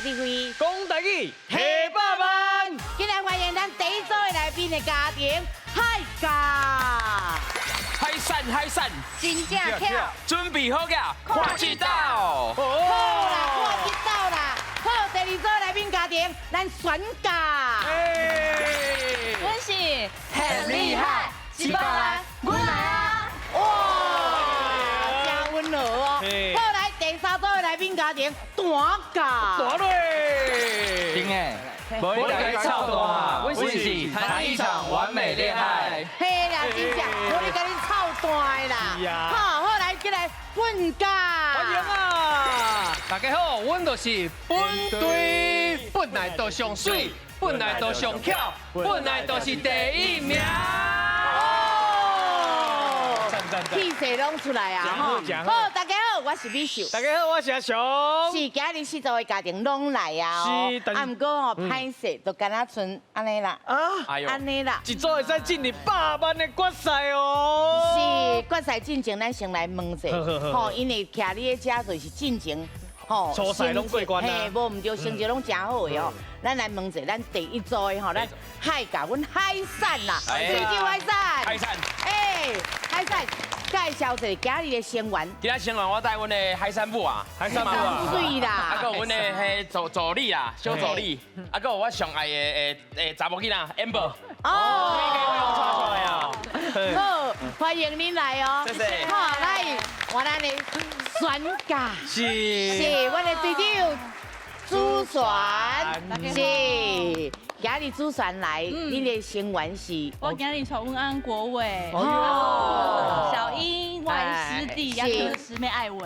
李慧。講台語，下百萬。今日歡迎咱第一組的來賓的家庭，海家。海散海散，真正巧，準備好㗎，看一道。好啦，看一道啦。好，第二組來賓家庭，咱選家。阮是很厲害，100萬，阮來啊！哇，真溫和哦。好，來第三組的來賓家庭，大家。大嘞。真的，無你共伊操蛋，阮是談一場完美戀愛。嘿啦，真正，無你共恁操蛋的啦。好，好來，進來本家。歡迎啊！大家好，阮就是本隊，本來就上媠，本來就上巧，本來就是第一名。氣勢攏出來啊！好，大家好，我是美秀。大家好，我是阿雄。是今日四組的家庭攏來啊！是，啊，毋過哦，歹勢，就敢若賰按呢啦，啊，按呢啦，一組會使進入百萬的決賽哦。是決賽進前，咱先來問者，吼，因為徛你咧遮就是進前，吼，初賽攏過關啊，嘿，無毋對，成績攏誠好的哦。咱來問者，咱第一組的吼，咱海家，阮海散啦，水上海散，海散，哎，海散。介紹一下今日的成員。今日成員我帶阮的海山母啊，海山母啊，媠啦，啊，閣有阮的彼助理啦，小助理，啊，閣有我上愛的查某囡仔 Amber。哦，好，歡迎恁來哦。謝謝。好，來，我咱的選家是，阮的隊長主選是。今日主選來，你的成員是？我今日帶阮翁國偉，小英、我的師弟，也是師妹愛維，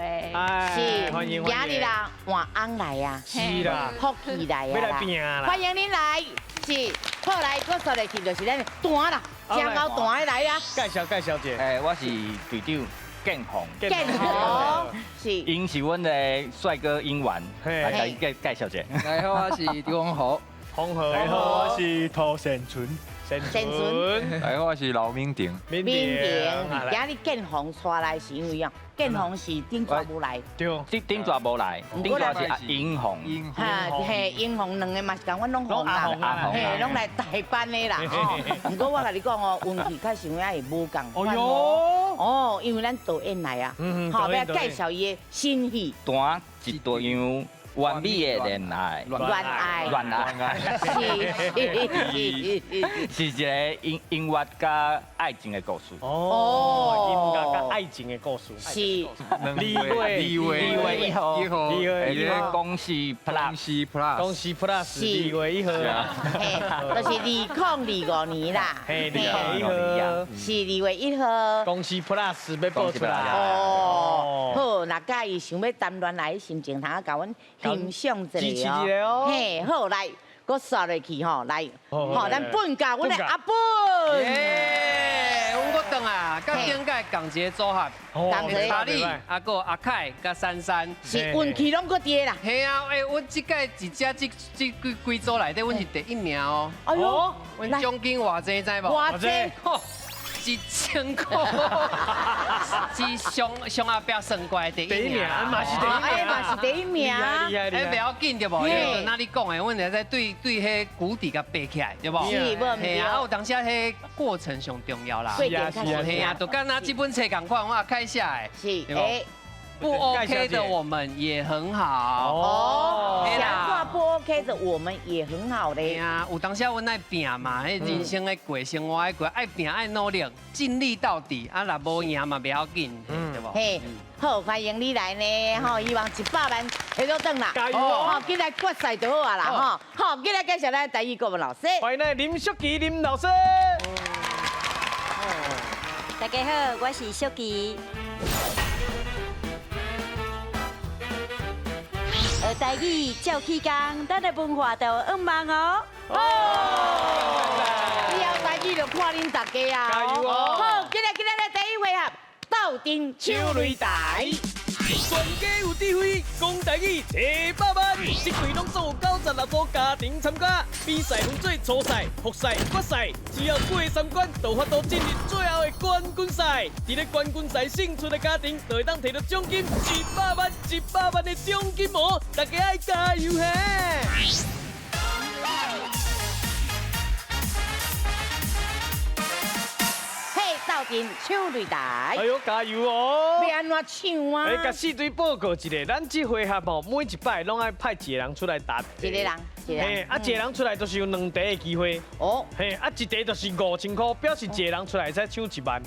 是歡迎。今日啦，換翁來啊，是啦，福氣來啊，歡迎恁來，是，後來閣煞落去就是咱彈啦，真𠢕彈的來啊。介紹介紹者，哎，我是隊長建宏，建宏是，𪜶是阮的帥哥演員，來介紹者。大家好，我是張宏豪。紅河，大家好，我是涂善存，善存，大家好，我是劉敏婷，敏婷，今日建宏帶來是因為啊，建宏是頂逝無來，對，頂逝無來，頂逝是阿英紅，哈，嘿，英紅兩個嘛是共阮攏紅啦，嘿，攏來代班的啦，吼。毋過我共你講哦，運氣較是有影會無仝款哦，哦，因為咱導演來啊，好，欲介紹伊的新戲，彈一段完美的戀愛，戀愛，戀愛，是是一個音樂佮愛情的故事。哦，音樂佮愛情的故事。是。2月2月1號，2月1號，公視 Plus， Plus，公視 Plus 2月1號，嘿，就是2025年啦。嘿，2月1號，是2月1號。公視 Plus 欲播出來。哦，好，若佮意想欲談戀愛的心情，通共阮欣賞一下哦。嘿，好來，閣煞落去吼，來，好，咱本家，阮的阿本。耶，阮閣轉啊，佮頂屆仝一个組合，仝一個查理，啊，閣阿凱，佮珊珊，是運氣攏閣佇啦。嘿啊，欸，阮這屆一隻這幾幾組內底，阮是第一名哦。哎喲，阮獎金偌濟知無？偌濟？ 1000塊，是上上後壁算過來第一名，嘛是第一名，哎嘛是第一名，哎袂要緊對無？因為那你講的，阮會使對彼谷底共爬起來對無？是，無毋對。啊，有當時彼過程上重要啦。是啊是啊。嘿啊，就敢若這本冊仝款，我開寫的。是，欸。不 OK 的我們也很好。哦，想話不 OK 的我們也很好嘞。啊，有當時阮愛拚嘛，彼人生的過生活的過，愛拚愛努力，盡力到底。啊，若無贏嘛袂要緊，對無？嘿，好，歡迎你來呢，吼，希望100萬提倒轉啦。加油！好，進來決賽就好啊啦，吼。好，進來介紹咱台語國文老師。歡迎咱林淑琪林老師。大家好，我是淑琪。學台語，照起工，咱的文化就有望哦。哦，以後台語就看恁大家啊。加油哦！好，今日來第一回合，鬥陣搶擂台。全家有智慧，讲台语提百万，这季拢总有96组家庭参加，比赛分做初赛、复赛、决赛，只要过三关，就有法度进入最后的冠军赛。伫咧冠军赛胜出的家庭，就会当提到奖金100万、100万的奖金哦！大家爱加油嘿！斗阵唱擂台，哎呦，加油哦！欲按怎唱啊？哎，共四队报告一下，咱这回合哦，每一摆拢爱派一个人出来答。一个人，一个人。啊，一个人出来就是有两题的机会。哦。嘿，啊，一题就是5000块，表示一个人出来会使抢1万。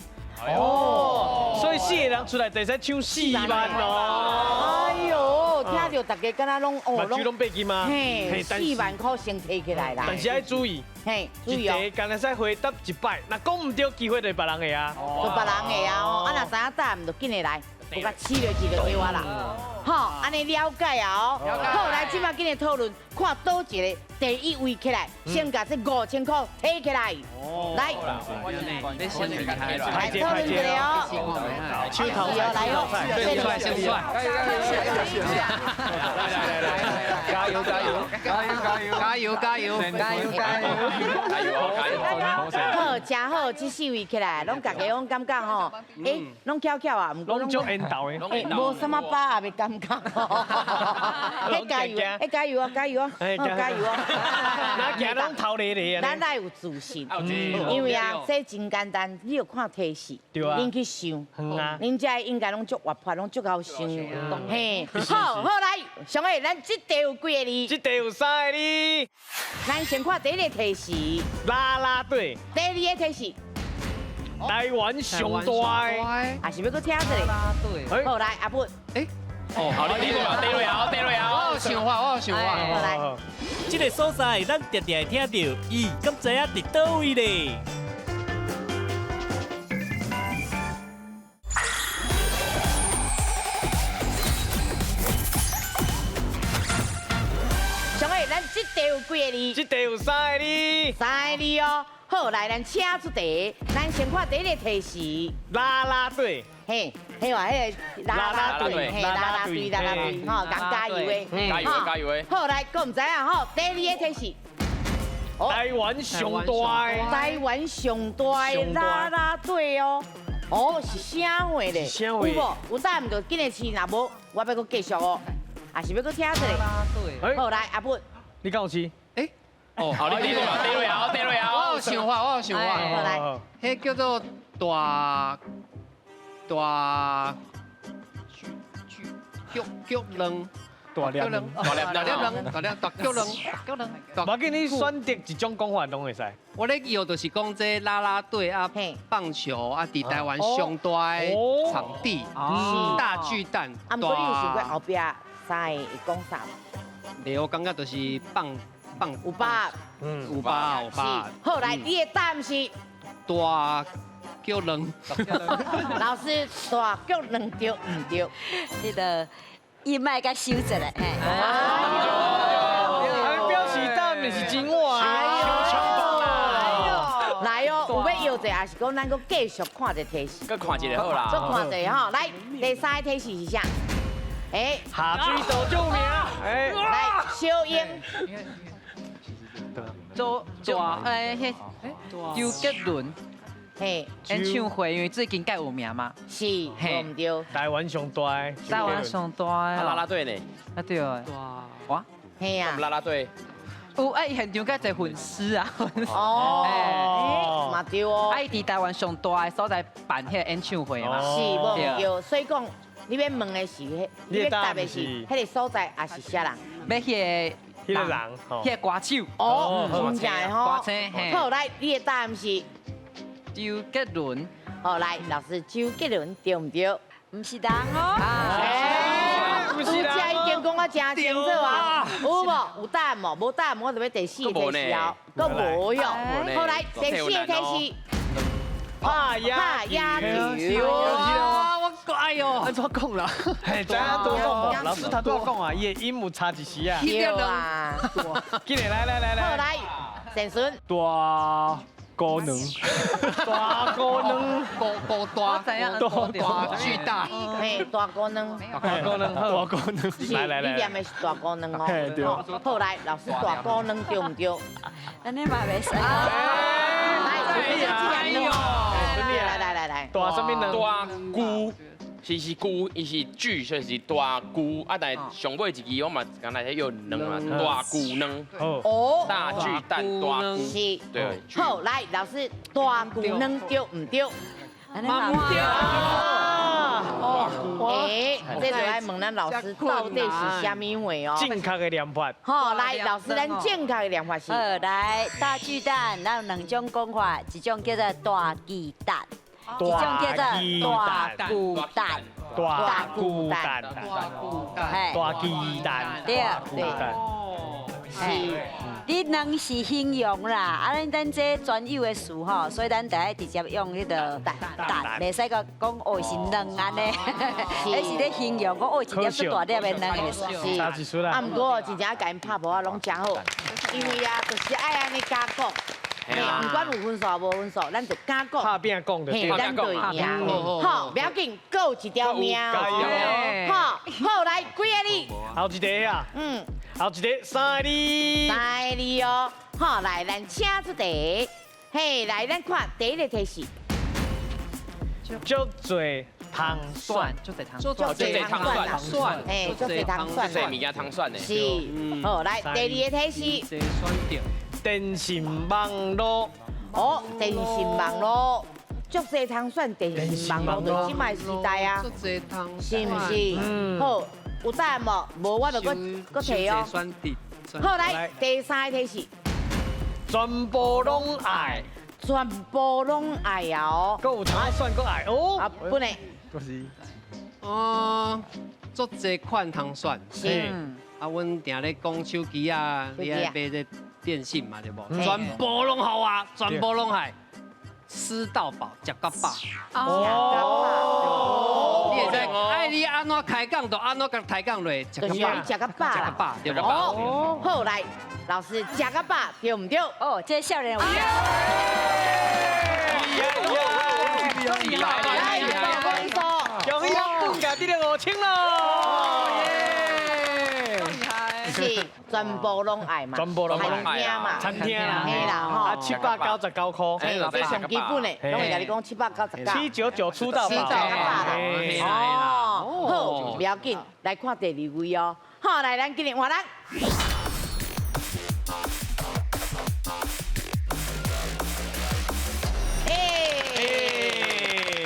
哦。所以四个人出来就会使抢4万哦。哎呦，听到大家敢若拢哦，目睭拢闭起吗？嘿，4万块先提起来啦。但是爱注意。嘿，注意哦。一题干焦使回答一摆，若讲毋对，机会就是别人的啊。就别人的啊，哦，啊若知影答案就紧来来，我共试落去就对啊啦。好，按呢了解啊哦。好，来，这马紧来讨论，看佗一个第一位起来，先共这5000块提起来。来，来讨论一下哦。手头来哦，先出来，先出来。来来来，加油加油加油加油加油加油加油加油加油加油！好，真好，这四位起来，拢家己拢感觉吼，哎，拢巧巧啊，毋过拢足缘投的，哎，无啥物把握的感觉。哎，加油，哎，加油啊，加油啊，加油啊！哪行拢头咧咧啊！咱爱有自信，因为啊，这真简单，你有看提示，恁去想，恁这应该拢足活泼，拢足𠢕想，嘿，好，好来，上个咱这题有几个字？这题有3个字。咱先看第一个提示，啦啦队。第二个提示，台湾上大的，啊是欲阁听一下？好来，阿本，哎，哦，好，你对啊，对啊，对啊，我有想法，我有想法，好来，这个所在咱定定会听到，伊敢知影伫佗位咧？上个，咱这题有几个字？这题有3个字。3个字哦。好，来，咱请出题。咱先看第一个提示。啦啦队。嘿，嘿话，彼个啦啦队，嘿，啦啦队，啦啦队，吼，共加油的，加油加油的。好，来，阁毋知影吼，第二个提示。台湾上大的。台湾上大的啦啦队哦。哦，是啥货咧？有无？有答案就紧来试，若无，我欲阁继续哦。啊是欲阁听一下。好，来，阿本。你敢有试？哎，哦，好，你对啊，对啊，对啊。我有想法，我有想法。好来，彼叫做大大脚脚卵，大粒卵，大粒卵，大粒大脚卵，脚卵。无要紧，你选择一种讲法拢会使。我咧摇就是讲这啦啦队啊，棒球啊，伫台湾上大的场地，大巨蛋。啊，毋过你有想过后壁三个会讲啥无？对，我感觉就是棒棒有把，有把有把。好，来，你的答案是大脚卵。老师，大脚卵对毋对？你的伊莫共收一下，嘿。哎，表示答案是真话。来哦，有欲摇者，还是讲咱阁继续看一个提示？阁看一个好啦。阁看一个吼，来，第三个提示是啥？哎，下水道著名。哎，来，小英。做大哎，周杰伦。嘿，演唱会因为最近盖有名嘛。是，对毋对？台湾上大。台湾上大。啊，啦啦队呢？啊对。哇。嘿啊。啦啦队。有哎，现场较济粉丝啊，哦，嘛对哦。啊，伊伫台湾上大的所在办彼个演唱会嘛。是，无对。所以讲，你欲问的是，你欲答的是，彼个所在抑是啥人？欲彼个。彼个人，彼个歌手。哦，真正的吼。歌星。好，来，你的答案是周杰伦。好，来，老师，周杰伦对毋对？毋是人哦。拄才已经讲啊真清楚啊，有无？有答案无？无答案，我就欲第四个提示哦，阁无哟。好，来，第四个提示。拍野球。我哎呦，按怎讲啦？嘿，知影多讲无？老师他拄仔讲啊，伊的音有差一时啊。对啊。紧来来来来。好来，陈顺。大高能，大高能，高高大，大巨大，嘿，大高能，大高能，大高能，来来来，你念的是大高能哦。对。好来，老师大高能对毋对？按呢嘛袂使。来，来来来来，大什么能？大菇。是菇，伊是巨，所以是大菇啊。但上尾一支我嘛敢若迄有卵嘛，大菇卵。哦，大巨蛋大菇是。对。好，来老师，大菇卵对毋对？嘛毋对。哦，哎，这就爱问咱老师到底是啥物话哦？正确的念法。好，来老师，咱正确的念法是。好，来大巨蛋，咱有两种讲法，一种叫做大巨蛋。一种叫做大巨蛋，大巨蛋，大巨蛋，对对，是。你卵是形容啦，啊，咱这专有的词吼，所以咱得爱直接用彼个蛋，袂使阁讲哦是卵按呢，彼是咧形容讲哦一粒足大粒的卵会使。是。啊，毋过真正共𪜶拍婆仔拢真好，因为啊，就是爱按呢加讲。毋管有分数无分数，咱就敢讲。拍拼讲就对。咱就会赢。好，不要紧，阁有一条命。好，好来几个字？后一题啊。后一题三个字。三个字哦。好，来，咱请出题。嘿，来，咱看第一个提示。足济通选，足济通，足济通选，嘿，足济通选，足济物件通选的。是。好，来第二个提示。电信网路，哦，电信网路，足济通选电信网路，就这摆时代啊，是毋是？好，有答案无？无我就阁阁提哦。好，来第三个提示，全部拢爱，全部拢爱啊！哦，阁有通选阁爱哦。啊，本来，就是，哦，足济款通选，是。啊，阮定咧讲手机啊，你爱买这电信嘛，对无？全部拢好啊，全部拢爱，吃到饱，食到饱。哦，你会知爱你按怎开讲就按怎共抬讲落，食到饱，食到饱，食到饱，对无？哦，好来，老师食到饱对毋对？哦，这少年有。来，分数，恭喜本届得了5000咯。是全部拢爱嘛，全部拢爱嘛，餐厅啦，嘿啦吼，啊799块，这上基本的，拢会共你讲799， 799出到饱，哦，好，不要紧，来看第二位哦，好，来，咱今日换人。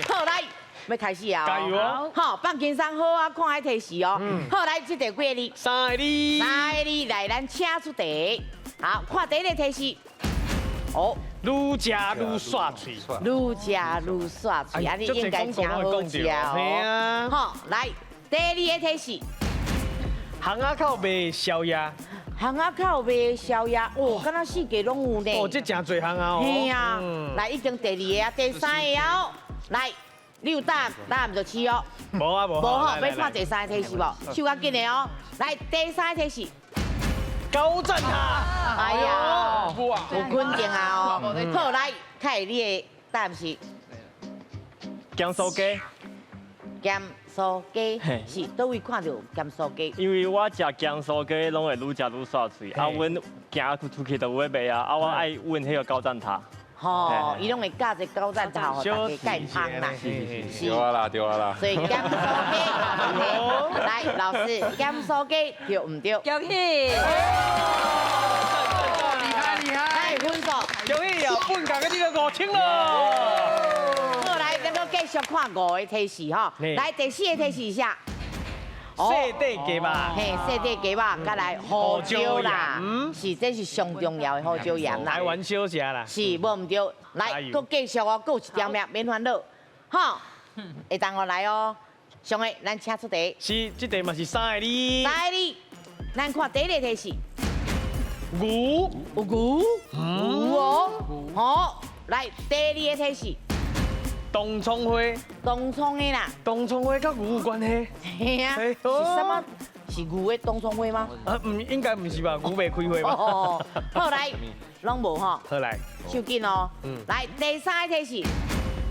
好，来，欲开始啊！加油哦！好，放轻松，好啊，看彼提示哦。好，来，这题几个字？三个字。三个字，来，咱请出题。好，看第一个提示。哦，愈食愈煞喙。愈食愈煞喙，按呢应该真好食哦。好，来，第二个提示。巷仔口卖宵夜。巷仔口卖宵夜，哦，敢若四界拢有呢。哦，这真济巷仔哦。嘿啊，来，已经第二个啊，第三个哦，来。你有答案，答案就试哦。无啊无。无吼，欲看第三个提示无？手较紧的哦。来，第三个提示。高赞塔。哎呀，有肯定啊哦。好，来，看你的答案是。咸酥鸡。咸酥鸡是佗位看著咸酥鸡？因为我食咸酥鸡拢会愈食愈煞喙，啊，阮行出去就有咧卖啊，啊，我爱问彼个高赞塔。吼，伊拢会加一个高赞头，予大家盖香啦。是，对啊啦，对啊啦。所以咸酥鸡，来，老师，咸酥鸡对毋对？恭喜！厉害厉害！来分数，恭喜啊，本届嘅这个5000咯。好，来，咱阁继续看5个提示吼。来，第四个提示一下。细块鸡肉，嘿，细块鸡肉，再来胡椒啦，是，这是上重要的胡椒盐啦。台湾小食啦，是，无毋对。来，阁继续哦，阁有一条命，免烦恼。吼，会当我来哦。上个，咱请出题。是，这题嘛是三个字。三个字，咱看第一个提示。牛，有牛，牛哦。好，来第二个提示。冬虫花，冬虫的啦，冬虫花佮牛有关系？嘿啊，是啥物？是牛的冬虫花吗？啊，唔应该唔是吧？牛袂开花吧？哦，好来，攏無吼。好來，手緊哦。來，第三個提示。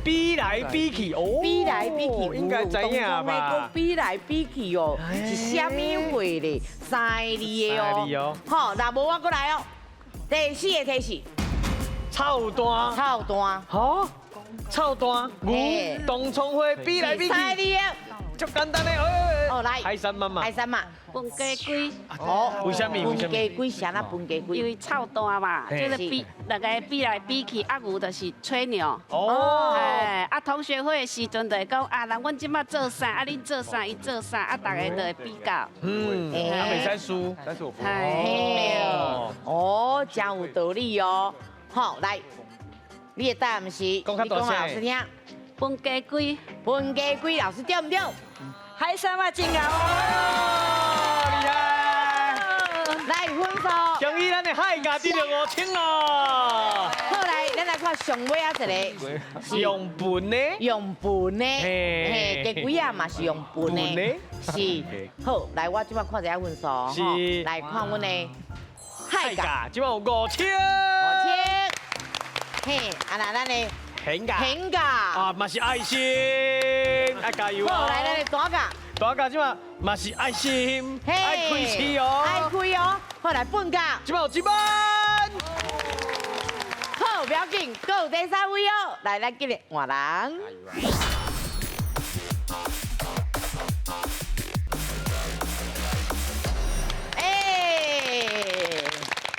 比來比去，哦，比來比去，應該知影吧？比來比去哦，是啥物話咧？三個字的哦。好，若無我閣來哦。第四個提示。臭蛋。臭蛋。好，臭蛋，牛冬蔥花比來比去。三個字的。足簡單的，哦來，海山媽媽，海山媽，分雞龜。哦，為啥物？分雞龜啥啊？分雞龜？因為臭蛋嘛，就是比兩個比來比去，啊牛就是吹牛。哦。哎，啊同學會的時陣就會講啊，人阮這擺做啥，啊恁做啥，伊做啥，啊大家就會比較。嗯，啊袂使輸，但是我不。哦，真有道理哦。好，來，你的答案是，你講老師聽。分雞龜，分雞龜，老師對毋對？海山嘛真𠢕哦！厲害！來分數，恭喜咱的海家得到5000咯！好來，咱來看上尾仔一個，是用笨的，用笨的，嘿，雞龜仔嘛是用笨的，是。好，來我這擺看一下分數，是。來看阮的海家，這擺有5000， 5000，嘿，啊那咱的。很噶，很噶，啊，嘛是愛心，愛加油哦！好，來，咱的大甲，大甲這擺嘛是愛心，愛開市哦，愛開哦。好，來半甲，這擺有1萬。好，不要緊，閣有第三位哦。來，咱今日換人。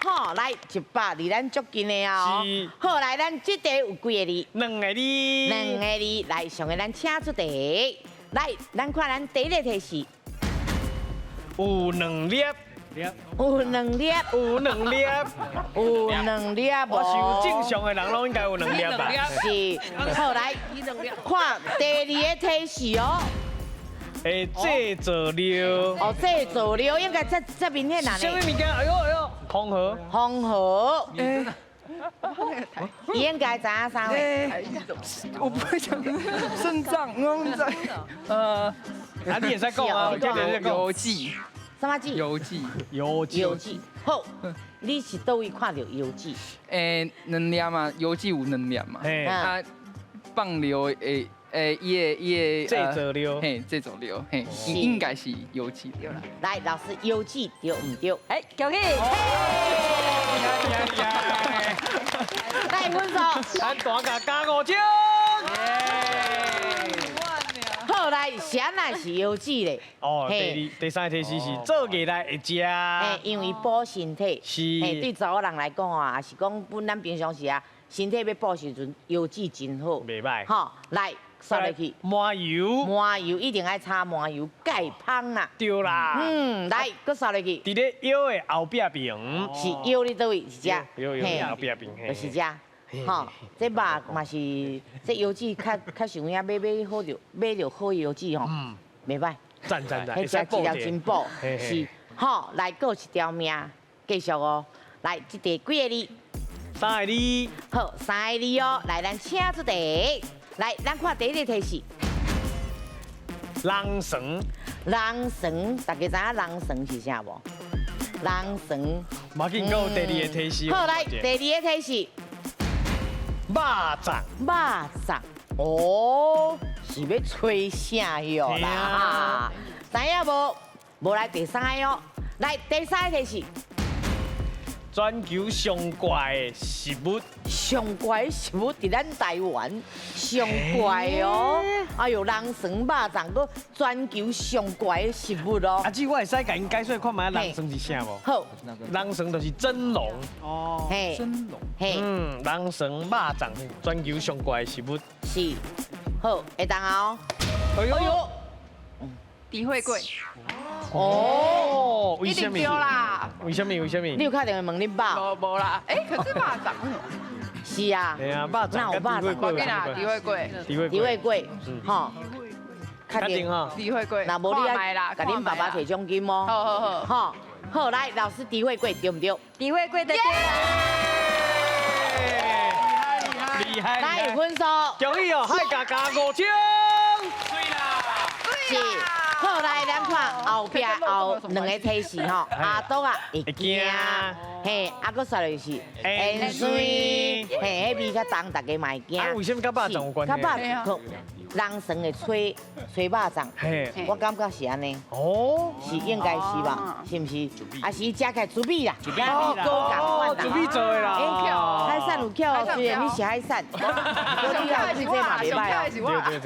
好，來100離咱足近的哦。好，來咱這題有幾個字？兩個字。兩個字，來上個咱請出題。來，咱看咱第一個提示。有兩粒。有兩粒。有兩粒。有兩粒。我想正常的人攏應該有兩粒吧。是。好，來看第二個提示哦。會製造料。哦，製造料應該這這明顯啊。啥物物件？哎呦哎呦，紅河。紅河。伊應該知影啥話？我不會講腎臟，我唔知。啊，你會使講啊，郵寄。什麼字？郵寄。郵寄。郵寄。好，你是佗位看著郵寄？欸，兩粒嘛，郵寄有兩粒嘛。啊，放尿會。欸，伊個製造料，嘿，製造料，嘿，應該是郵寄對啦。來，老師，郵寄對毋對？哎，恭喜！來分數，咱大家加5000。好來，啥人是郵寄咧？哦，第三個提示是做起來會食。嘿，因為補身體。是。嘿，對查某人來講啊，也是講本咱平常時啊，身體欲補時陣，油脂真好。袂歹。吼，來。刷落去，麻油，麻油一定愛擦麻油，蓋芳啦。對啦。嗯，來，閣刷落去。佇咧腰的後壁邊。是腰咧佗位？是遮。腰腰後壁邊。就是遮。吼，這肉嘛是，這油脂較較實有影，買買好著，買著好油脂吼，袂歹。讚讚讚，彼食一條真補，是。吼，來，閣有一條命，繼續哦。來，這題幾個字？三個字。好，三個字哦。來，咱請出題。來，咱看第一個提示。人床。人床，大家知影人床是啥無？人床。馬緊閣有第二個提示。好，來，第二個提示。肉粽。肉粽，哦，是欲吹啥哟啦？知影無？無來第三個哦。來，第三個提示。全球上怪的食物，上怪的食物佇咱台灣上怪哦！哎呦，人腸肉粽，閣全球上怪的食物哦！阿姊，我會使共𪜶解說看覓人腸是啥無？好，人腸就是蒸籠。哦，蒸籠。嘿，嗯，人腸肉粽，全球上怪的食物。是，好，會當哦。哎呦，豬血粿。哦，為一什麼？定對啦。為什麼？為什麼？你有敲電話問恁爸？無啦，哎，可是肉粽為什麼？是啊。對啊，肉粽跟豬血粿。無緊啦，豬血粿。豬血粿，吼，確定吼。豬血粿。若無你愛共恁爸爸提獎金哦。好好好。吼，好來，老師豬血粿對毋對？豬血粿對。厲害。來分數。恭喜哦，海家加5000。是。好，来，咱看后壁后两个提示吼，阿杜啊会惊，嘿，啊，阁煞落是烟水，嘿，彼味较重，大家嘛会惊。啊，为什么佮肉粽有关系？佮肉粽，人酸会吹吹肉粽，我感觉是按呢。哦，是应该是吧？是毋是？啊，是食起来滋味啦，滋味哦，滋味做的啦。海产有巧哦，虽然你是海产，我你这嘛袂歹哦。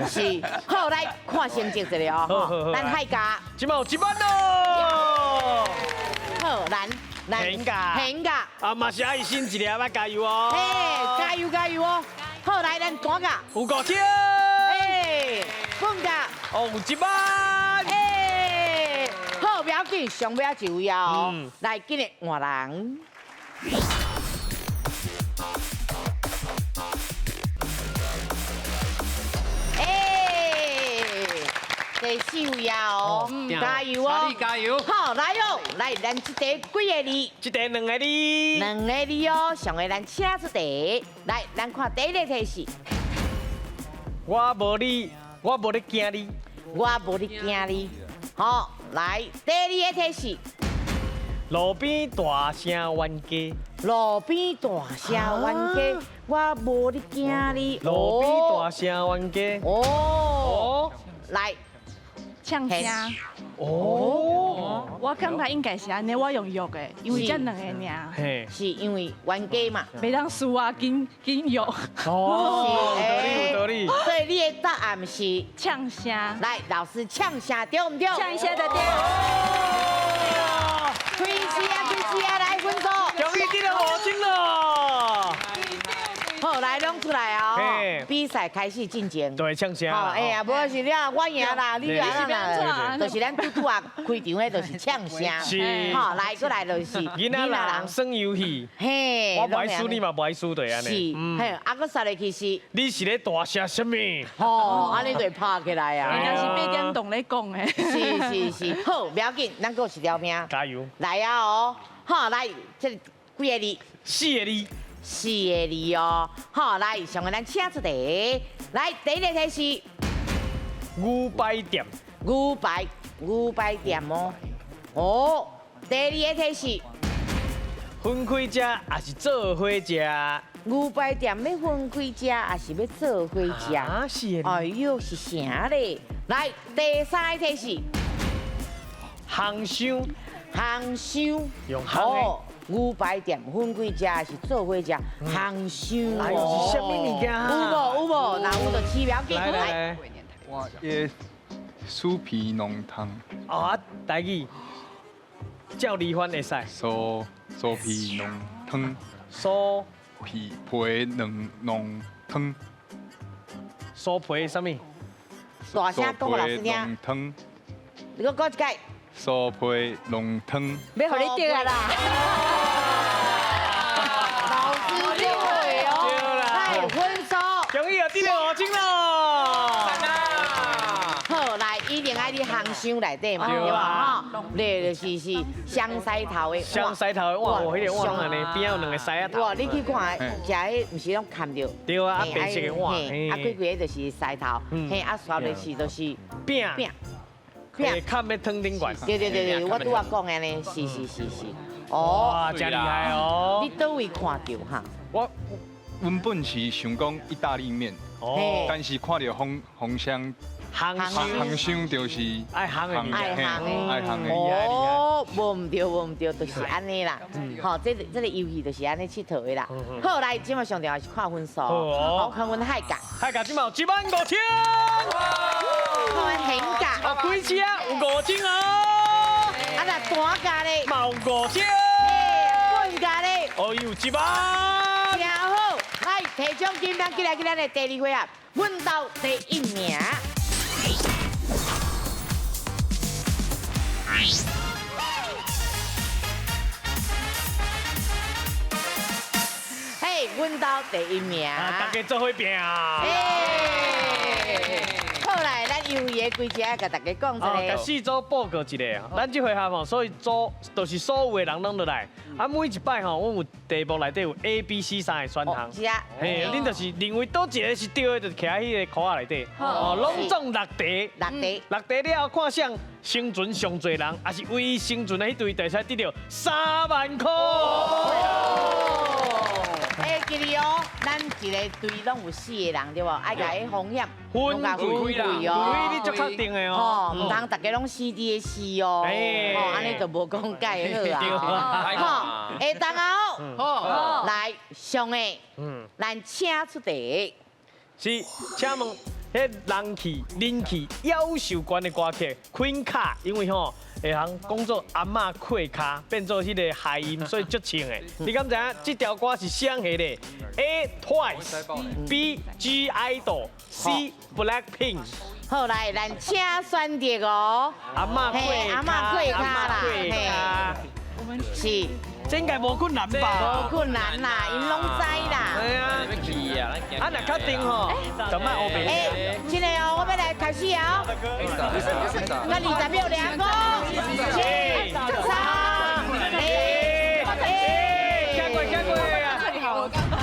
是，好，来看成绩一下哦。咱海家，这马有一万咯。好，咱咱家，现价，啊嘛是爱心一粒，要加油哦。嘿，加油加油哦。好，来咱单价有5000，哎，半价哦有1万，哎，好，不要紧，上尾一位啊哦，来，今日换人。第四位啊哦，加油哦，加油！好，来哦，来，咱这题几个字？这题两个字。两个字哦，上个咱请出题。来，咱看第一个提示。我无你，我无咧惊你。我无咧惊你。好，来第二个提示。路边大声冤家。路边大声冤家，我无咧惊你。路边大声冤家。哦。来。呛声哦，我感觉应该是按呢，我用约的，因为这两个尔，是因为冤家嘛，袂当输啊，紧紧约。哦，有道理，有道理。所以你的答案是呛声。来，老师呛声对毋对？呛声就对。开始啊，开始啊，来分数。终于得了5000了。好，来拢出来哦。比赛开始进行。对，呛声。哎呀，无是了，我赢啦，你赢啦，就是咱拄拄啊开场的，就是呛声。是。好，来，过来就是。囡仔人耍游戏。嘿。我无爱输，你嘛无爱输，对按呢。是。嘿，啊，阁煞落去是。你是咧大声啥物？吼，按呢就会拍起来啊。人家是8点钟咧讲的。是是是，好，不要紧，咱阁有一条命。加油。来啊哦，好，来，这几个字？四个字。四个字哦，好，来，上个咱请出题，来，第一个提示，牛排店，牛排，牛排店哦，哦，第二个提示，分开食还是做伙食？牛排店欲分开食，还是欲做伙食？啊，是。哎呦，是啥咧？来，第三个提示，烘箱，烘箱，用烘的。牛排店分开食还是做伙食？烘箱哦，哎呦，是啥物物件？有无？有无？若有就起不要紧。来，哇，耶，酥皮浓汤。哦，台语，照离翻会使。酥酥皮浓汤。酥皮皮浓浓汤。酥皮啥物？大声讲予老师听。汤。你阁讲一摆。酥皮浓汤，欲予你得啊啦！老师就会哦，来分数，终于又得了5000咯！好，来，一定爱伫烘箱内底嘛，对吧？吼，你就是是双狮头的，双狮头的碗，彼个碗按呢，边有两个狮仔头。哇，你去看，食彼毋是拢含著？对啊，白色的碗，啊，规规个就是狮头，嘿，啊，刷落去就是饼饼。饼崁咧汤顶悬。对对对对，我拄仔讲的呢，是是是是。哦，真厉害哦！你佗位看到哈？我原本是想讲意大利面，哦，但是看到烘烘箱，烘箱就是爱烘的，爱烘的，爱烘的。哦，无毋对，无毋对，就是按呢啦。好，这个游戏就是按呢𨑨迌的啦。好，来，这马上重要是看分数，好，看阮海甲。海甲这马有15000。看阮现价。啊，开车有5000哦。啊，若单价咧？嘛有5000。半价咧？哦，有1万。真好，来，提奖金，咱进来去咱的第二回合，阮兜第一名。嘿，阮兜第一名。大家做伙拼。好来，咱有优惠的规则，共大家讲一下。共四组报告一下，咱这回合吼，所以组就是所有的人拢落来。啊，每一摆吼，阮有题目内底有 A、B、C 三个选项。是啊。嘿，恁就是认为佗一个是对的，就徛喺彼个箍仔内底。哦，拢总6题。6题。6题了后，看谁生存上济人，也是唯一生存的彼队，就会使得到3万块。会记得哦，咱一个队拢有4个人对无？爱共彼风险分开哦，你足确定的哦。吼，毋通逐家拢死伫个死哦，吼，按呢就无讲解好啊。好，会当啊好，来上个，咱请出题。是，请问，彼人气、人气、夭寿悬的歌曲《昆卡》，因为吼会通讲做阿嬷跪跤，变做彼个谐音，所以足唱的。你敢知影这条歌是啥个咧？A Twice，B G I-DLE，C Blackpink。好，来，咱请选择哦。阿嬷跪跤，阿嬷跪跤啦，嘿，是。这应该无困难吧？无困难啦，𪜶拢知啦。对啊，啊，若确定吼，就莫乌白。哎，真的哦，我欲来开始啊！不是不是，那20秒2个，7、3、2、1，加过加过啊！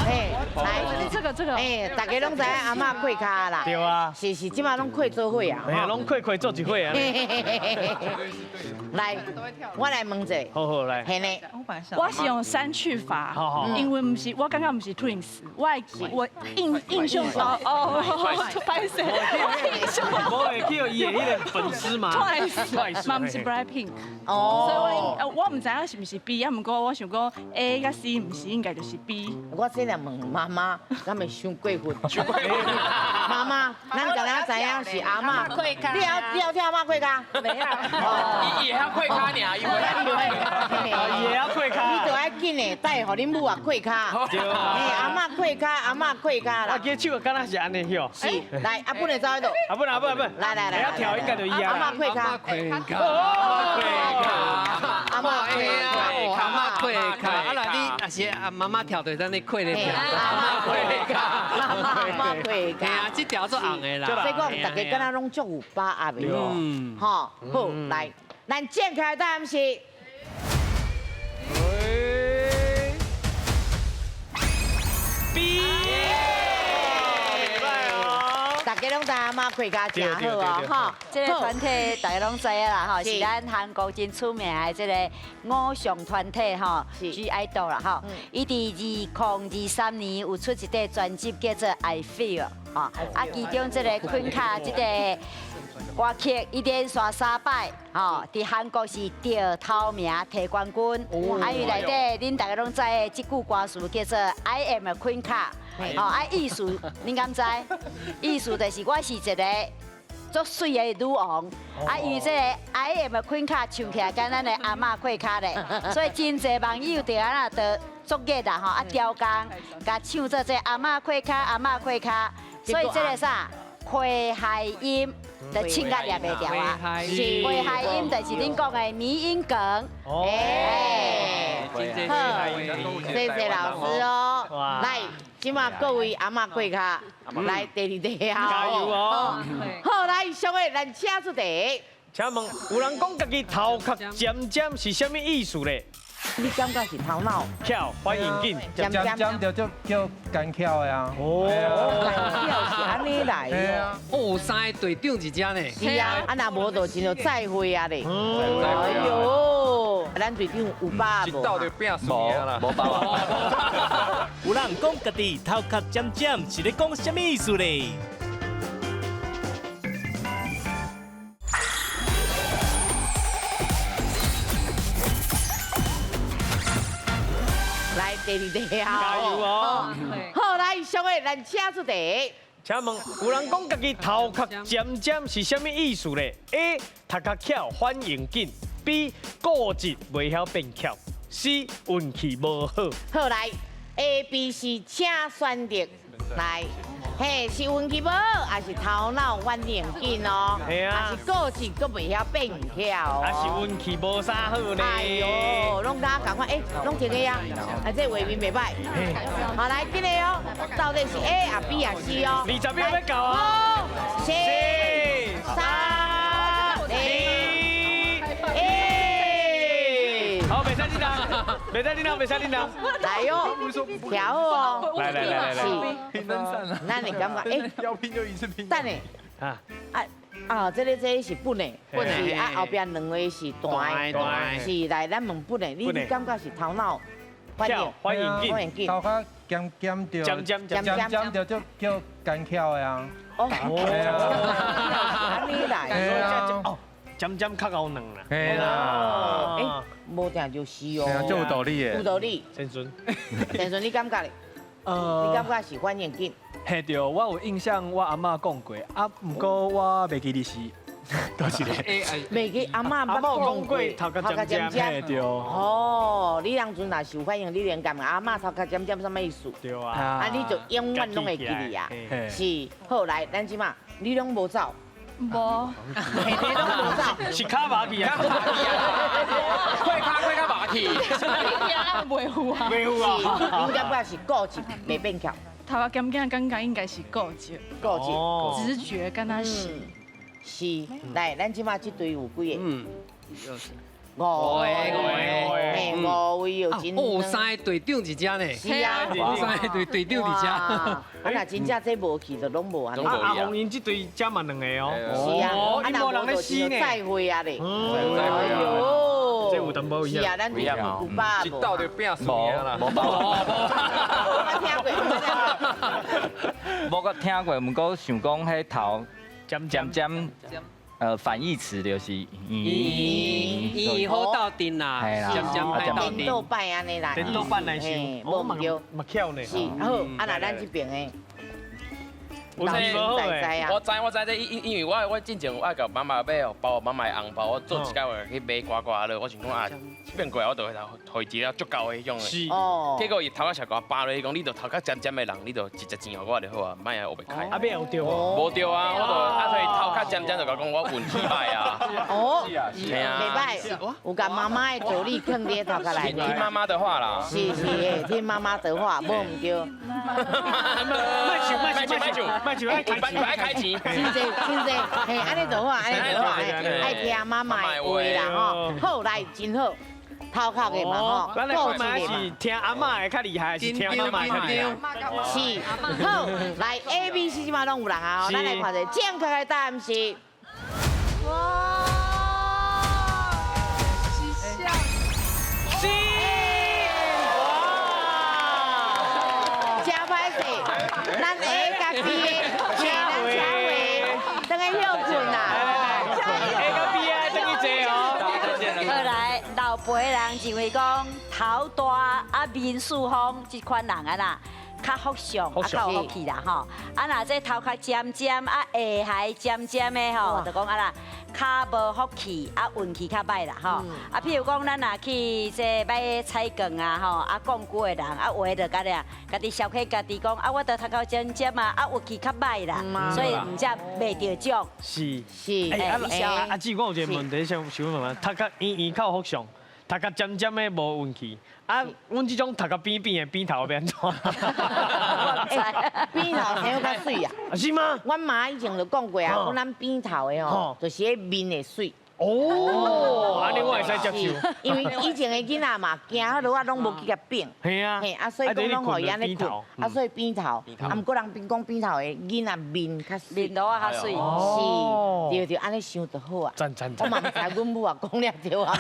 哎，来，这个，哎，大家拢知影阿嬷跪跤啦。对啊。是是，这马拢跪做伙啊。哎呀，拢跪跪做一伙啊。来，我来问者。好好来。嘿呢。我是用删去法，因为毋是，我感觉毋是 Twins，我我印印象哦哦，歹势，无会去予伊的彼个粉丝嘛？Twice，嘛毋是 Blackpink，哦，所以我我毋知影是毋是 B，啊，毋过我想讲 A 佮 C 毋是应该就是 B。我这来问妈妈，敢会伤过分？伤过分。妈妈，咱敢若知影是阿嬷跪跤，你晓跳阿嬷跪跤？袂晓。伊会晓跪跤尔，伊袂伊会晓跪跤。你就爱紧的，等下予恁母啊跪跤。对啊。嘿，阿嬷跪跤，阿嬷跪跤啦。啊，记手敢若是按呢晓。是，来，阿本会走彼度。阿本阿本阿本。来来来。会晓跳应该就伊啊。阿嬷跪跤。阿嬷跪跤。阿嬷跪跤。阿嬷跪跤。啊，那你若是阿妈妈跳，就等你跪咧跳。阿嬷跪跤。阿嬷跪跤。嘿啊，这条足红的啦。所以讲，大家敢若拢足有把握的。嗯。吼，好，来，咱正确答案是。 B，袂䆀哦。大家拢知阿嬷跪跤真好哦，吼。这个团体大家拢知影啦，吼，是咱韩国真出名的这个偶像团体吼，G-IDLE 啦，吼。伊伫2023年有出一块专辑叫做《I Feel》，吼。啊，其中这个昆卡这个歌曲，伊连续3摆，吼，伫韩国是得头名提冠军。啊，因为内底恁大家拢知的这句歌词叫做 I am a 昆卡，吼，啊，意思恁敢知？意思就是我是一个足媠的女王，啊，因为这个 I am a 昆卡唱起来敢咱的阿嬷跪跤咧，所以真济网友就按怎就作业啦吼，啊，调工，共唱做这阿嬷跪跤，阿嬷跪跤，所以这个啥？诙谐音就唱甲念袂牢啊！是诙谐音就是恁讲的迷音梗。哎，好，谢谢老师哦。来，这马各位阿嬷跪跤，来第二题啊！加油哦！好，来，上个咱请出题。请问有人讲家己头壳尖尖是啥物意思咧？你感觉是头脑巧，反应紧，尖尖就叫叫奸巧的啊。哦，奸巧是按呢来的。哦，3个队长伫遮呢。是啊，啊若无就真就再会啊咧。哎呦，咱队长有把握无？一斗就拼输啦，无把握。有人讲家己头壳尖尖是咧讲啥物意思咧？来第二题啊！加油哦！好，来，上个咱请出题。请问有人讲家己头壳尖尖是啥物意思咧？A. 头壳巧，反应紧；B. 固执，袂晓变巧；C. 运气无好。好，来 A、B、C，请选择。来，嘿，是运气无好，还是头脑反应紧哦？嘿啊，还是固执，阁袂晓变巧？还是运气无啥好咧？哎呦，拢敢共款，哎，拢停个啊！啊，这画面袂䆀。好，来，紧来哦，到底是 A 啊 B 啊 C 哦？20秒欲到啊！ 5、4、3。袂使恁人，袂使恁人，袂使恁人。來哦，調哦。來來來來來。是。分散了。咱會感覺，欸，要拼就一次拼。等下。啊啊，這個是本的，本是啊，後邊兩個是大的，是來咱問本的，你感覺是頭腦反應？反應緊，反應緊。頭殼尖尖著，尖尖尖尖著就叫奸巧的啊。哦。按呢來。哦，尖尖較厚軟啦。嘿啦。欸，無定就是哦。這有道理的。有道理。陳順，陳順，你感覺咧？你感覺是反應緊？嘿對，我有印象，我阿嬤講過，啊，毋過我袂記得是佗一個。袂記阿嬤捌講過頭殼尖尖。嘿對。哦，你當陣若是有反應，你連感覺阿嬤頭殼尖尖啥物意思？對啊。啊，你就永遠攏會記得啊。是，好來，咱這馬你攏無走。無。你攏無走。是卡麻去啊！快卡快卡麻去。袂有啊。袂有啊。你感覺是固執袂變巧？頭殼尖尖，感覺應該是固執。固執。直覺敢若是。是，來，咱這馬這隊有幾個？嗯，五個，嘿，五位有真。哦，三個隊長佇遮呢。是啊，三個隊隊長佇遮。啊，若真正這無去就攏無啊。阿紅𪜶這隊遮嘛兩個哦。是啊，啊若無人咧死呢。再會啊咧。哎呦。這有淡薄是啊，咱有把一鬥就變輸啦。無無。無聽過，無聽過，毋過想講彼頭尖尖尖，反義詞就是圓圓好鬥陣啦，尖尖歹鬥陣。顛倒擺按呢啦，顛倒擺來想，無毋對，嘛巧呢。是，好，啊若咱這邊的。我知我知，這因為我進前我愛共媽媽買包媽媽的紅包，我做一個月去買刮刮樂，我想講啊，變過來我就會回一個足夠的彼種的。是。結果伊頭仔小我包落去講，你著頭殼尖尖的人，你著直接錢予我就好啊，莫愛烏白開。啊，欲有著無？無著啊，我就啊，所以頭殼尖尖就共講我運氣歹啊。哦。是啊。袂歹，有共媽媽的道理囥佇頭殼內。聽媽媽的話啦。是是，聽媽媽的話，無毋對。莫笑莫笑莫笑莫笑，愛愛開錢，真濟真濟，嘿，按呢就好，按呢就好，愛聽媽媽的話啦吼。好，來真好，頭殼的嘛吼。咱來看覓是聽阿嬤的較厲害，還是聽媽媽的較厲害？是，好，來 A、B、C 這馬攏有人啊，咱來看一下正確的答案是。哇！是啥？是。哇！真歹勢，咱 A 佮 B 的。等下休睏啦，A 佮 B 啊，等去坐哦。後來老輩人認為講頭大啊面四方這款人啊啦，較福相，啊較有福氣啦吼。啊若這頭殼尖尖啊下頦尖尖的吼，就講啊啦，較無福氣，啊運氣較歹啦吼。啊譬如講咱若去這買彩券啊吼，啊講古的人啊有的就甲咧，家己消遣家己講啊，我著頭殼尖尖啊，啊運氣較歹啦，所以毋才袂著獎。是是。欸，阿姊，我有一個問題想想問問，頭殼圓圓較有福相，頭殼尖尖的無運氣。啊，阮這種頭殼扁扁的扁頭欲按怎？扁頭生較媠啊？是嗎？阮媽以前就講過啊，講咱扁頭的吼，就是彼面會媠。哦，按呢我會使接受。因為以前的囡仔嘛，驚彼落仔攏無去共扁。係啊。嘿，啊所以講攏予伊按呢睏，啊所以扁頭，啊毋過人邊講扁頭的囡仔面較媠，面露仔較媠。是，對對，按呢想就好啊。讚讚我嘛毋知阮母啊講了對啊。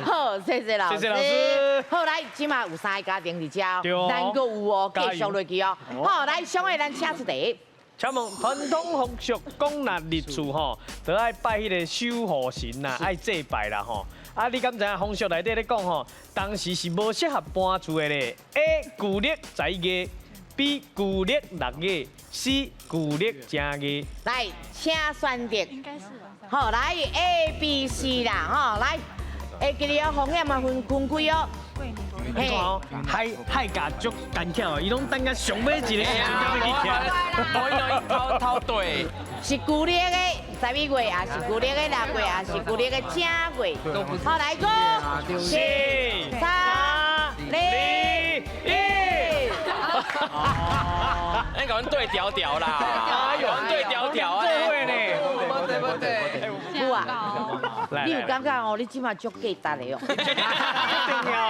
好，謝謝老師。謝謝老師。好，來，這馬有三個家庭佇遮，咱閣有哦，繼續落去哦。好，來，上個咱請出題。請問傳統風俗講若入厝吼，都愛拜彼個守護神啦，愛祭拜啦吼。啊，你敢知影風俗內底咧講吼，當時是無適合搬厝的咧。A. 舊曆11月，B. 舊曆6月，C. 舊曆正月。來，請選擇。應該是。好，來 A、B、C 啦，吼，來，會記得哦，風險嘛分分開哦。你看哦，海海甲足奸巧，伊攏等到上尾一個時陣才欲去聽。偷偷對。是舊曆的11月，抑是舊曆的6月，抑是舊曆的正月。好，來五、四、三、二、一。你講對調調啦，哎呦，對調調啊，對呢，對不對？有啊。你有感觉哦？你这马足价值的哦，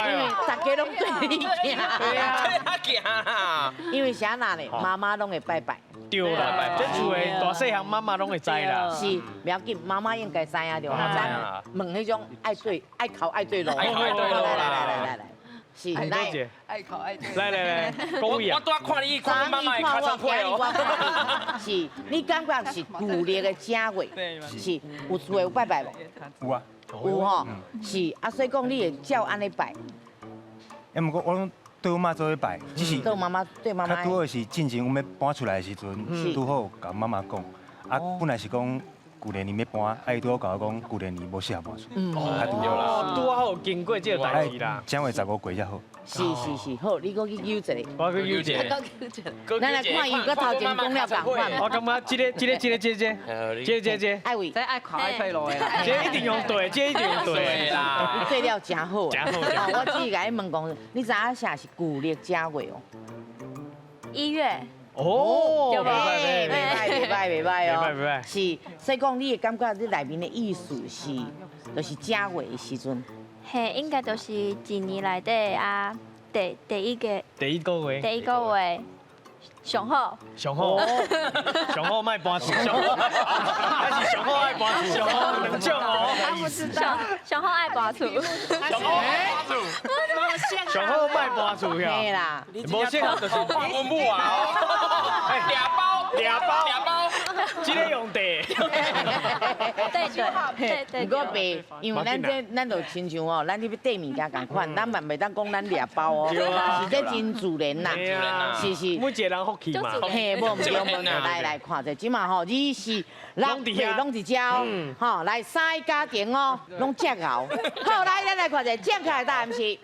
因为大家拢对你行，对啊，行。因为啥那咧？妈妈拢会拜拜。对啦，这厝的大细汉妈妈拢会知啦。是，不要紧，妈妈应该知影对吧？咱问彼种爱对爱哭爱对路，爱哭爱对路，来来来来来。是，来，爱哭爱来来来，我拄仔看你，看妈妈的尻川皮哦。是，你感觉是旧历的正月，是有厝的有拜拜无？有啊，有吼，是啊，所以讲你会照按呢拜。欸，毋过我拢对阮妈做伙拜，只是对妈妈对妈妈。较拄好是进前阮欲搬出来的时阵，拄好共妈妈讲，啊，本来是讲旧年年欲搬，啊，伊拄好共我讲旧年年无适合搬厝，较拄好。拄好经过这个代志啦。正月15过才好。是是是，好，你阁去纠一下。我去纠一下。咱来看伊阁头前讲了仝款。我感觉这个这个这个这个这个这个。爱位。这爱哭爱退路的。这一定用对，这一定用对啦。你对了真好。真好。我只是共你问讲，你知影啥是旧历正月哦？一月。哦，袂歹袂歹袂歹哦，袂歹。是，所以讲你会感觉你内面的意思是，就是正月的时阵。嘿，应该就是一年内底啊，第一个。第一个月。第一个月，上好。上好。上好莫搬厝。上好。还是上好爱搬厝。两种哦。不知道。上好爱搬厝。上好爱搬厝。上好莫搬厝呀。嘿啦。无适合就是搬阮母啊。俩包，俩包，俩包。这个用地。对对对。毋过爸，因为咱这咱就亲像哦，咱咧缀物件仝款，咱嘛袂当讲咱掠包哦，是这真自然啦，是是。每一个人福气嘛。嘿，无毋对，无毋对，来来看者，这马吼，二四六岁拢伫遮哦，吼，来三个家庭哦，拢遮𠢕。好，来咱来看者，正确的答案是。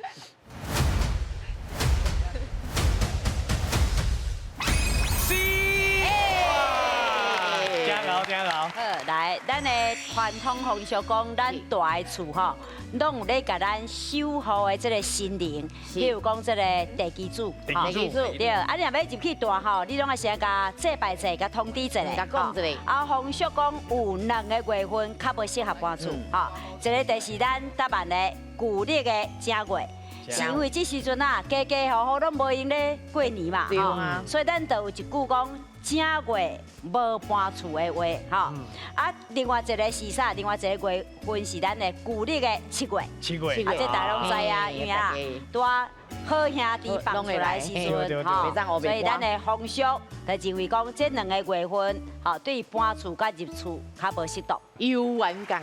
好，来，咱的传统风俗讲，咱蹛的厝吼，拢有咧共咱守护的这个神灵，比如讲这个地基主，地基主，对。啊，你若欲入去蹛吼，你拢爱先共祭拜者，共通知一下，共讲一下。啊，风俗讲有两个月份较无适合搬厝，吼，一个就是咱台湾的旧历的正月。是因为这时阵啊，家家户户拢无闲咧过年嘛，吼，所以咱就有一句讲正月无搬厝的话，吼。啊，另外一个是啥？另外一个月份是咱的旧历的七月。七月。啊，这大家拢知啊，因为啊，拄啊好兄弟放出来的时阵，吼，所以咱的风俗就认为讲这两个月份，吼，对搬厝佮入厝较无适当。有缘仝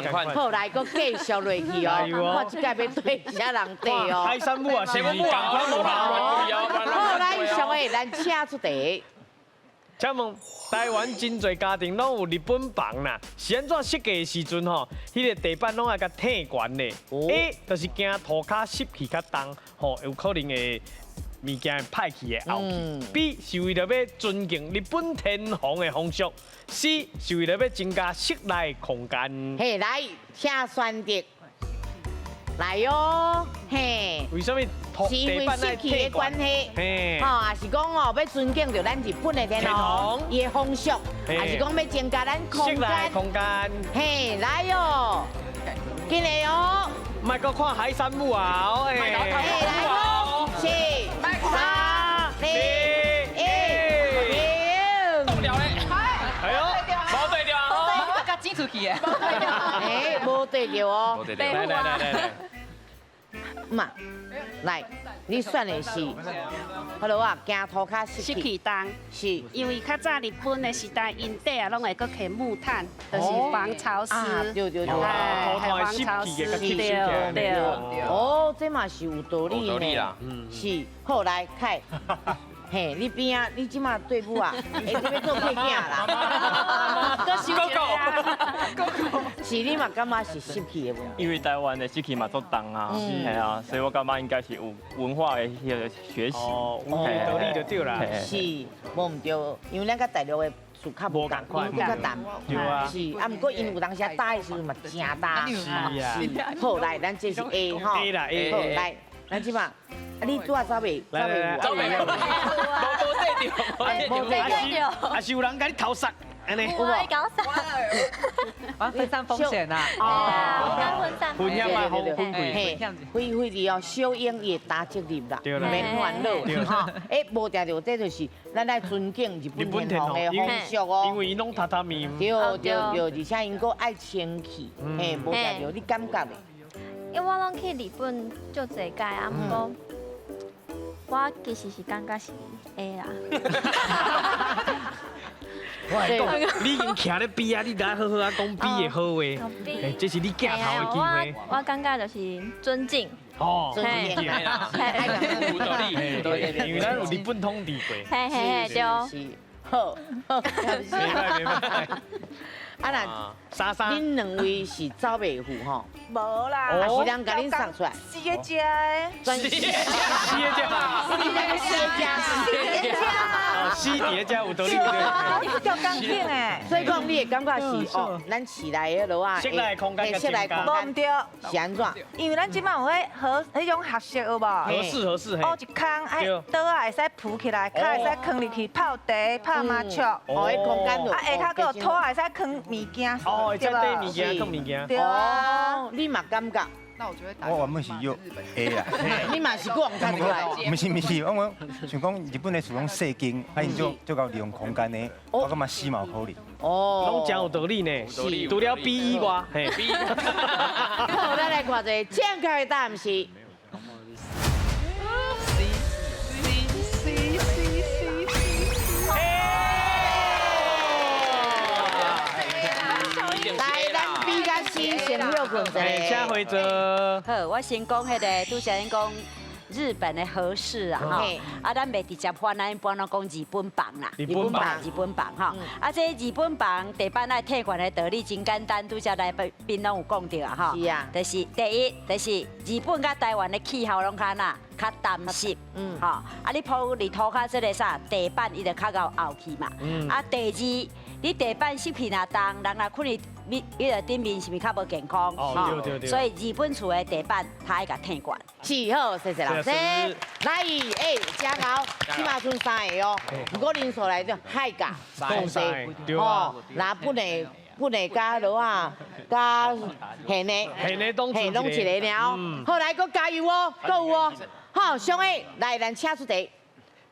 款，好来，阁继续落去哦。看这届欲对啥人对哦？海山母啊，是仝款无好，来，上个咱请出题。请问台湾真济家庭拢有日本房啦，是按怎设计的时阵吼，彼个地板拢爱共退悬的。A 就是惊涂跤湿气较重，吼有可能会物件会歹去的后去。B 是为了欲尊敬日本天皇的风俗。C 是为了欲增加室内空间。嘿，来，请选择。来哟，嘿，为什么是因为湿气的关系，嘿，吼，也是讲哦，欲尊敬著咱日本的天皇，伊的风俗，也是讲欲增加咱空间，空间，嘿，来哟，紧来哦，莫阁看海山母啊，嘿，来哦，四、三、二、一，动了咧，哎呦，无对著，我共挤出去的，哎，无对著哦，来来来来。嘛，来，你选的是，好啊，惊涂跤湿气重，是，因为较早日本的时代，𪜶底啊拢会阁摕木炭，就是防潮湿，对对对，防潮湿，对对。哦，这嘛是有道理呢，啦，是，好来，凯。嘿，你边啊？你这马对母啊？欸，你欲做客囝啦？阁收哥哥，是你嘛感觉是湿气的问题？因为台湾的湿气嘛足重啊，系啊，所以我感觉应该是有文化的彼个学习，哦，有道理就对啦。是，无毋对，因为咱佮大陆的厝较无仝款，较淡，对啊。是，啊，毋过𪜶有当时搭的时阵嘛真焦。是啊。好，来，咱这是 A 吼。 A 啦 A。好，来，咱这马。啊！你拄仔走袂？走袂？走袂？无对著，无对著。啊是有人共你偷捒。我愛搞啥？啊，分散風險啊！哦，分散風險嘛，風險開開的哦，小英伊會擔責任啦，毋免煩惱吼。欸，無定著，這就是咱愛尊敬日本天皇的風俗哦。因為伊攏榻榻米。對對對，而且𪜶閣愛清氣，嘿，無定著，你感覺咧？因為我攏去日本足濟擺啊，毋過我其實是感覺是會啦。我來講，你已經徛咧比啊，你來好好啊講比的好話，這是你鏡頭的機會。我感覺就是尊敬。哦，尊敬啦，有道理，有道理，因為咱有日本統治過。嘿嘿嘿，對。好，好，袂歹袂歹。啊那，莎莎，恁兩位是走袂赴吼？無啦，啊是人共恁送出來。四个食的，四个食，四个四个食，四个食。四个食有道理。叫钢筋的。所以講你的感覺是哦，咱市內的樓啊，室內空間室內空間，無毋對，是按怎？因為咱這擺有彼和彼種合適有無？合適合適。哦，一空哎，桌仔會使鋪起來，跤會使囥入去泡茶、拍麻將。哦，彼空間啊，下跤閣有桌會使囥物件，哦，會使帶物件、囥物件。對啊，你嘛感覺？那我就會打。我原本是約 A 啦。你嘛是講較出來？毋是毋是，我想講日本的厝攏細間，啊𪜶足足夠利用空間的，我感覺 C 嘛有可能。哦，攏真有道理呢。除了 B 以外，嘿。好，咱來看一個正確的答案是。 C C C C C。來，咱 B 佮 C 先歇睏一下。請回座。好，我先講彼个，拄才恁講日本的和室啊，吼，啊，咱袂直接翻，咱一般攏講日本房啦。日本房，日本房吼。啊，這日本房地板愛退還的道理真簡單，拄才來賓攏有講著啊，吼。是啊。就是第一，就是日本佮台灣的氣候攏較哪，較乾濕，吼。啊，你鋪佇塗跤這个啥地板，伊就較𠢕沤去嘛。啊，第二，你地板濕氣若重，人若睏佇彼彼个頂面是毋是較無健康？哦，對對對。所以日本厝的地板，較愛共退懸。是好，謝謝老師。來，欸，真𠢕，這馬賰三个哦。毋過人數來就海甲，三個，哦，那本的本的佮螺仔，佮蜆的，蜆的攏一个爾哦。好，來，閣加油哦，閣有哦。好，上個來，咱請出題。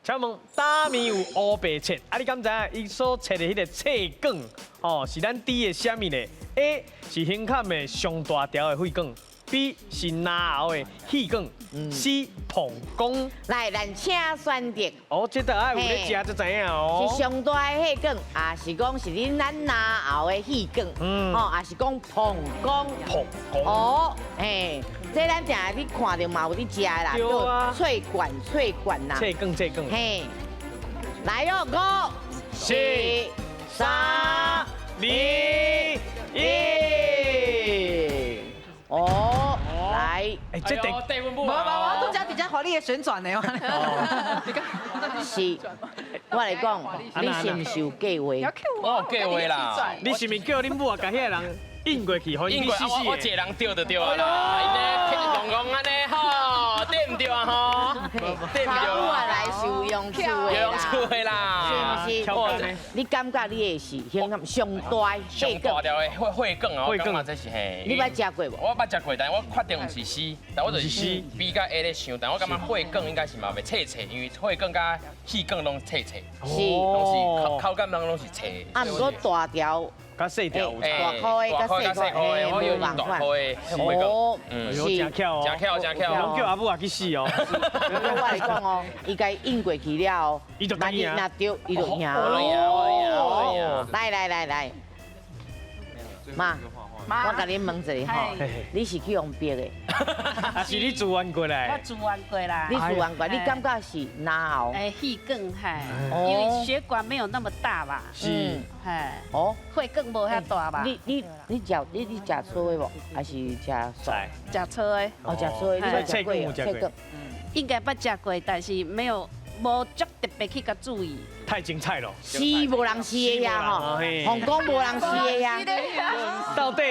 請問打麵有烏白切，啊，你敢知影伊所切的彼个切管，哦，是咱豬的啥物呢？A 是胸坎的上大條的血管，B 是嚨喉的氣管，C 膀胱。來，咱請選擇。哦，這著愛有咧食才知影哦。是上大的血管，還是講是恁咱嚨喉的氣管？哦，還是講膀胱？膀胱。哦，嘿。這咱定下你看著嘛有咧食的啦，叫脆管脆管啦。脆管脆管。嘿，來哦，5、4、3、2、1。哦，來。哎，這得。無無，我拄才直接予你的旋轉的。是，我來講，你是毋是有計劃？我有計劃啦。你是毋是叫恁母啊，共彼个人？應過去，應過我我一個人對就對啊啦，𪜶咧戆戆按呢吼，對毋對啊吼？對毋對？我來是有用處的啦，是毋是？你感覺你的是上大上大條的血管啊？我感覺這是嘿。你捌食過無？我捌食過，但我確定毋是 C，但我就是 B 佮 A 咧想，但我感覺血管應該是嘛袂脆脆，因為血管佮氣管攏脆脆，是，攏是口口感攏攏是脆。啊，毋過大條。較細條，大箍的，較細箍的，我有大箍的，哦，是，真巧哦，真巧，真巧，攏叫阿母仔去死哦。我來講哦，伊共應過去了後，伊就贏，若對，伊就贏。來來來來，媽，我共你問一下吼，你是去用逼的？還是你自願過來？我自願過來。你自願過來，你感覺是嚨喉？哎，氣管嘿，因為血管沒有那麼大吧？是，嘿，哦，血管無遐大吧？你食你食粗的無？還是食菜？食粗的。哦，食粗的，你捌食過？食過。應該捌食過，但是沒有無足特別去共注意。太精彩了！是無人試的呀吼，香港無人試的呀。到底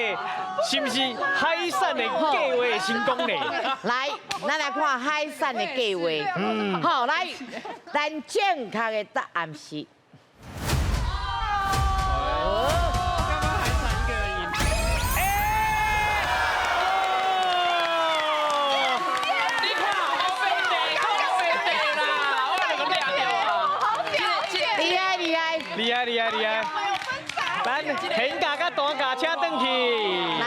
是毋是海產的計劃成功呢？來，咱來看海產的計劃。嗯，好，來，咱正確的答案是。害厉害！咱现价佮单价请转去。来，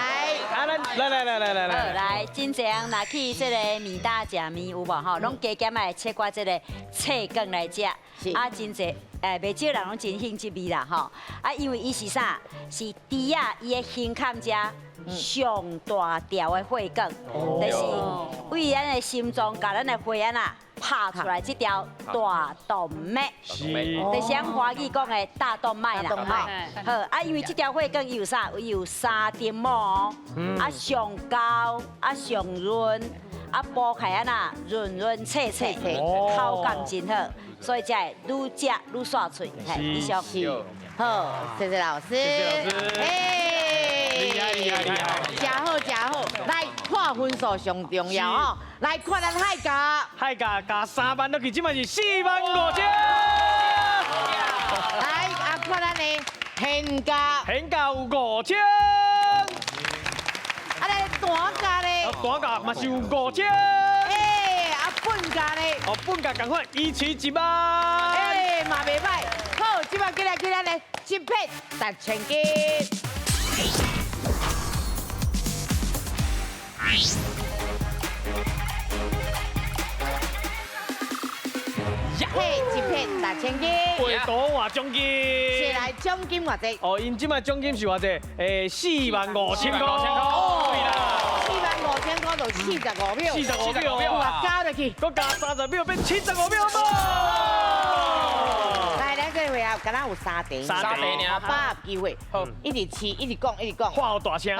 啊，咱来来来来来来。来，真济人若去这个面搭食面有无吼，拢加减爱切寡这个脆羹来食。啊，真济，袂少人拢真兴这味啦吼。啊，因为伊是啥？是猪仔伊的胸坎遮上大条的血管，就是为咱的心脏共咱的血按啊拍出来这条大动脉，就是咱华语讲的大动脉啦。好，啊，因为这条血管伊有啥？伊有三层膜哦，啊上厚，啊上润，啊剥开按那润润脆脆，口感真好，所以才会愈食愈煞喙。以上。好，谢谢老师。谢谢老师。厉害厉害厉害！真好真好，来看分数上重要哦。来看咱海价，海价加3万落去，这摆是4万5千。来啊，看咱的现价，现价有5000。啊，来单价咧，单价嘛是有5000。哎，啊半价咧，哦半价仝款，一起1万。哎，嘛袂歹。好，这摆过来过来咧，一片达千金。嘿，一片6000金，画图换奖金，是来奖金偌济？哦，𪜶这摆奖金是偌济？4万5千块。4万5千块就45秒， 45秒，哇，加落去，阁加30秒变75秒。来，咱这回合敢若有三题，三题尔，把握机会，好，一直试，一直讲，一直讲，话好大声，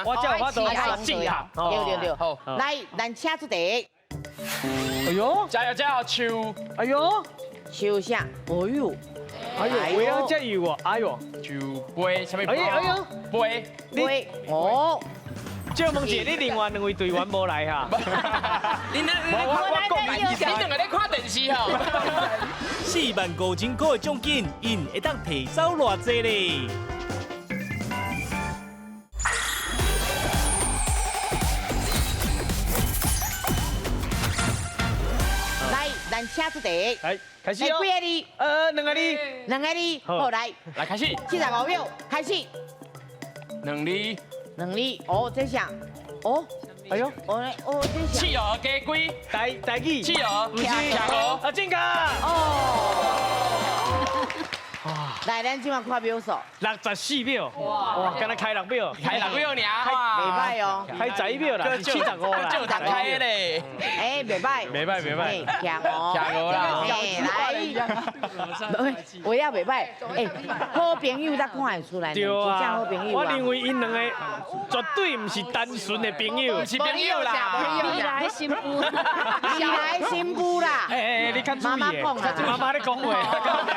我才有法度正确。对对对，好，来，咱请出题。哎呦，加油加油，树！哎呦，树啥？哎呦，哎呦，为了这油哦，哎呦，树杯，啥物？哎哎呦，杯，杯，哦。借问一下，你另外两位队员无来哈？你我你两个咧看电视吼。4万5千块的奖金，𪜶会当提走偌济咧？来，咱请出题。来，开始哦。几个字？两个字。两个字。好，来。来开始。75秒，开始。两字。两字，哦，这啥？哦，哎呦，哦，哦，这啥？企鹅鸡龟，台语，企鹅，不是，啊，正确。哦。来，咱这马看秒数，64秒，哇，敢若开6秒，开6秒尔，袂歹哦，开11秒啦，75啦，就开咧，哎，袂歹，袂歹，袂歹，强哦，强哦啦，来，我也袂歹，哎，好朋友才看会出来，对啊，好朋友，我认为𪜶两个绝对毋是单纯的朋友，毋是朋友啦，未来新妇，未来新妇啦，哎哎，你较注意，妈妈讲啦，妈妈咧讲话，未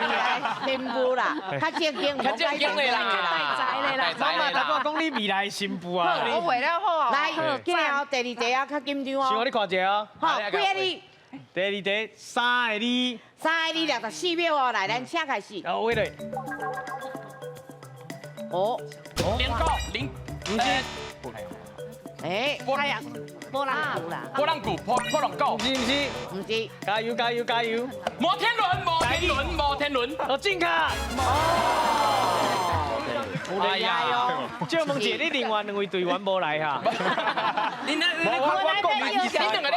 来新妇啦。较正经，较正经的啦，大宅的啦。妈妈，头拄讲你未来新妇啊。我为了好啊。来，今日哦，第二题啊，较紧张哦。是我你看一下哦。好，几个字？第二题，3个字。3个字64秒哦，来，咱请开始。好，喂嘞。哦。零个零，不是。哎，太阳，波浪鼓啦。波浪鼓，波浪鼓。不是不是，不是。加油加油加油！摩天轮，摩天轮，摩天轮。哦，正确。哦。哎呀，借问一下，你另外两位队员无来哈？你两个咧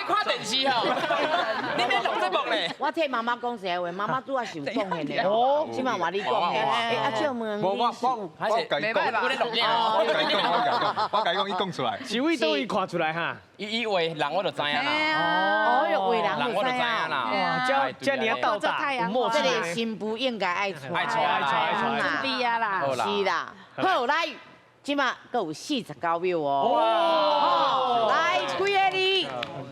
看电视吼？你咧录节目咧？我替妈妈讲实话，妈妈拄仔是有贡献的。哦，这马换你贡献。哎，啊，借问我我我共伊讲，我共伊讲，伊讲出来。是为佗位看出来哈？伊画人我就知影啦。哦，哟，画人我就知影啦。哇，这尔啊到达，有默契。这个新妇应该爱娶，爱娶，爱娶，爱娶。准备啊啦。是啦。好，来，这马阁有49秒哦。哇！来，几个字？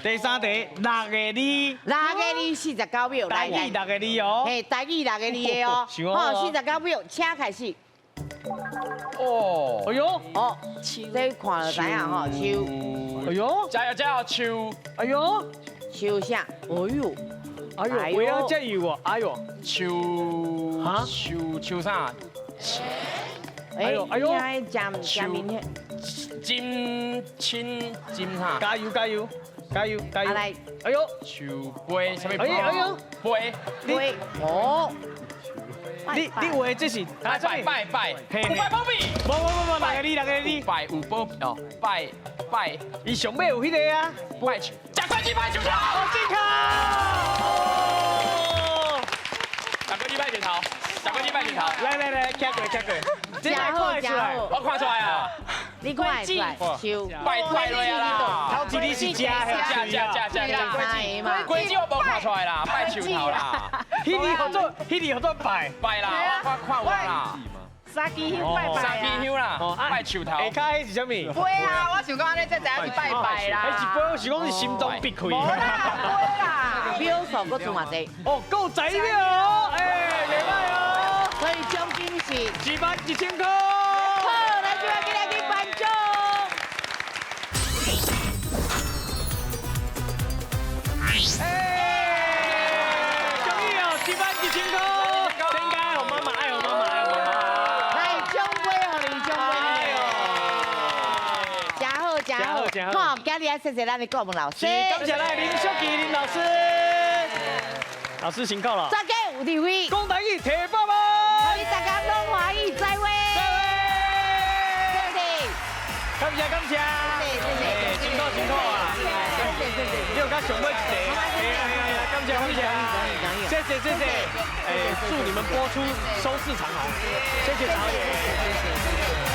第三题，6个字。6个字，49秒。台语6个字哦。嘿，台语6个字的哦。好，49秒，请开始。哦。哎呦。哦，这看就知影吼，树。哎呦。加油加油，树。哎呦。树啥？哎呦。哎呦，为了这油哦，哎呦。树。哈？树树啥？哎呦哎呦！食面的，金青金啥？加油加油加油加油！来，哎呦，树杯，啥物？哎哎呦，杯杯哦，你画的这是拜拜拜拜，有拜保庇。无无无无，两个字两个字。拜有保哦，拜拜。伊上尾有彼个啊，拜树，食果子拜树头。正确。食果子拜树头，食果子拜树头。来来来，徛过徛过，这来看得出来，我看出来啊。你看得出来，树拜拜落啦。头一字是食，食食食食食果子，果子我无看出来啦，拜树头啦。彼字号做，彼字号做拜拜啦，我看有啦。三支香拜拜三支香啦，拜树头。下跤彼是啥物？杯啊，我想讲按呢，这知影是拜拜啦。彼是杯，我是讲是心脏闭开。无啦，杯啦。秒数阁剩偌济？哦，够十秒哦，哎，袂歹哦。所以奖金是1万1000块。好，来，这摆今日去颁奖。哎，终于哦，1万1000块，应该爱妈妈，爱妈妈，爱妈妈。来，奖杯予你，奖杯。真好，真好，好，今日要谢谢咱的顾问老师，感谢咱林淑琪林老师，老师辛苦了。大家有智慧，讲台语，提爸爸。大家拢欢喜，再会。谢谢。感谢感谢。谢谢谢谢，辛苦辛苦啊。谢谢谢谢。你有较上尾一个，感谢感谢，谢谢谢谢，哎，祝你们播出收视长虹，谢谢导演。